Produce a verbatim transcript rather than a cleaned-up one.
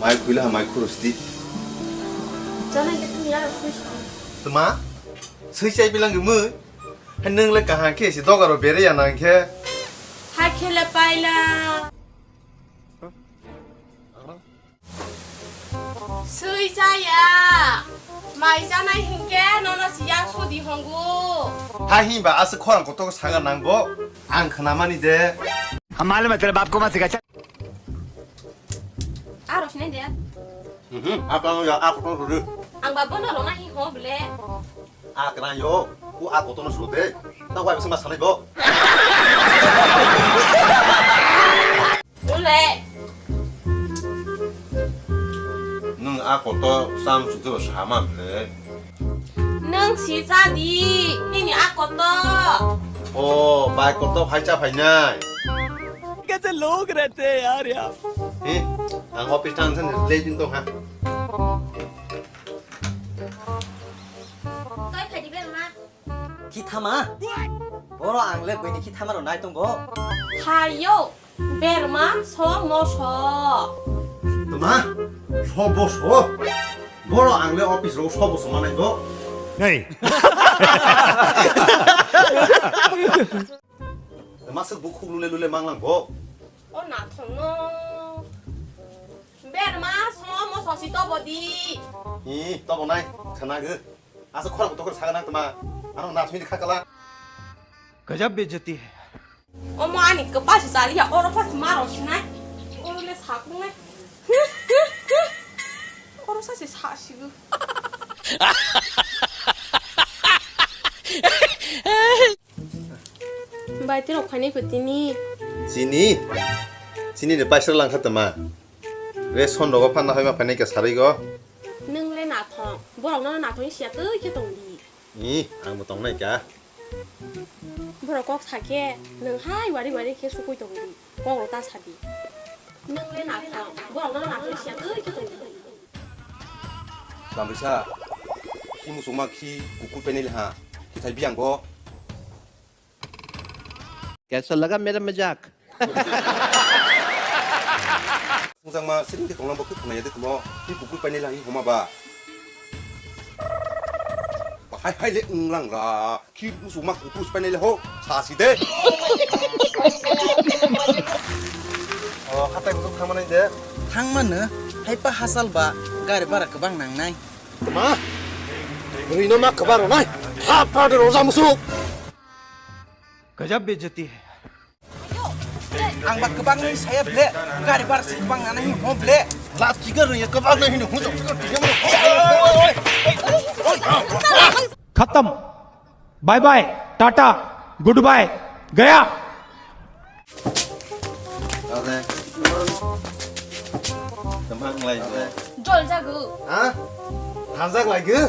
Mai khuila ha mai khurus di. Janai ke tumi yaro sui sui. Tuma? Sui chai bilang gumui. Hai nung le kaham khe si dogaro bere ya nang khe. Hai khele paila. Sui chaya. Mai janai hinkhe nono siya sudi hongu. Ha himba aswk khorang kotor saga nang bo. Ang khna mani de. Hum malume tere baap ko mat sikha. Aro sinai de. Mhm, apa ya aku tuh dulu. Ang babo no rona hi ho bele. Akra yo, ku aku tuh sudah. Tahu apa sih masalah bo? Ule. Nung a kotor sam sudu sama ble. Nung si cha di, nini a kotor. Oh, bai kotor phai cha phai nai. Kaise log rehte hain yaar yaar? He, ang office thang san le din tong ha. Toi phai di be ma. Kithama? Boro ang le buini kithama rok nai tong bo. Hayo, berma so moso. Tama, so boso. Boro ang le office rok so boso manai bo. Hey. Tama se bukhuk lule lule manglang bo. O na thong no. Berma so moso si to bodi. Ih, to bo nai, khana ge. Asa khorang kotor khe saga nang tama. Ano nathumini kha kala. Gajab bejati hai. Omo ani kwpa si chaliya, oro pas maro sinai. Oro le sakung nai. Oro sa si sa sigu. Bai, tei rok phainai kho tini. Chini? Chini de paisa langkha tama. Re son rogo phanna hai ma phainai khe sarwi go. Nwng le nathong, borok no nathong siya twi khe tong di. Ni, ang bo tong nai kha. Borok kok sa khe, nwng hai wari wari khe sukui tong di. Kok rok ta sa di. Nwng le nathong, borok no nathong siya twi khe tong di. Bamrisa, khi musukma khi kukur penil ha, khi thai biang bo. Kaisa laga mera majak? Mujang ma siring ke tonglang bo khe khna ya de tmo. Khi kukur penil ha hi homa ba. Hai hai le unglang ra. Khi musukma kukur penil ho. Sa si de. O, hatai musuk thang manai de. Thang mano, hai pa hasal ba, gari bara kwbang nang nai. Ma, rino ma kwbang rw nai. Ha pa de roja musuk. Gajab bejati hai. Ang ba kwbang ni saya ble, gari bara si kwbang nana hi ho ble. Lat kiga rw ya kwbang na hi no. Khatam. Bye bye, tata, goodbye, gaya. Ade. Tamang lai de. Jol jago. Ha? Hanjak lai ge?